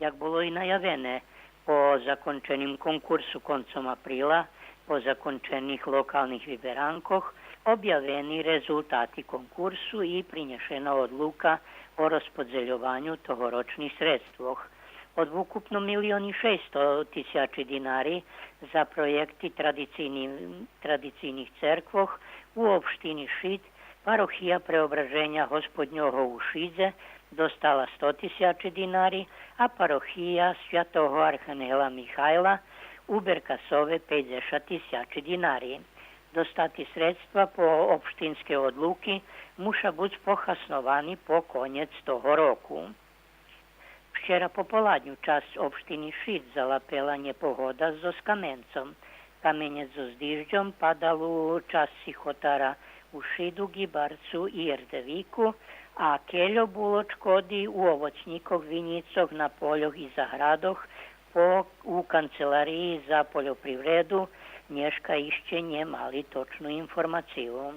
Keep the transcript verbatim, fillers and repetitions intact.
Як було и наявене, по законченим конкурсу концом априла, по закончених локалних виберанкох, обявени резултати конкурсу и принєшена одлука о розподзельованю тогорочних средствох. Од укупно милион и шейсто тисячи динари за проєкти традицийни-, традицийних церквох у општини Шид, парохия Преображеня Господнього у Шидзе достала сто тисячи динари, а парохия Святого архангела Михайла у Беркасове пейдзешат тисячи динари. Достати средства по општинскей одлуки муша буц похасновани по конєц того року. Вчера пополадню часц општини Шид залапела нєпогода зоз каменцом. Каменєц зоз дижджом падал у часци хотара у Шиду, Гибарцу и Ердевику, а кельо було чкоди у овоцнїкох, винїцох, на польох и заградох, по, у Канцелариї за польопривреду нєшка ище нє мали точну информацию.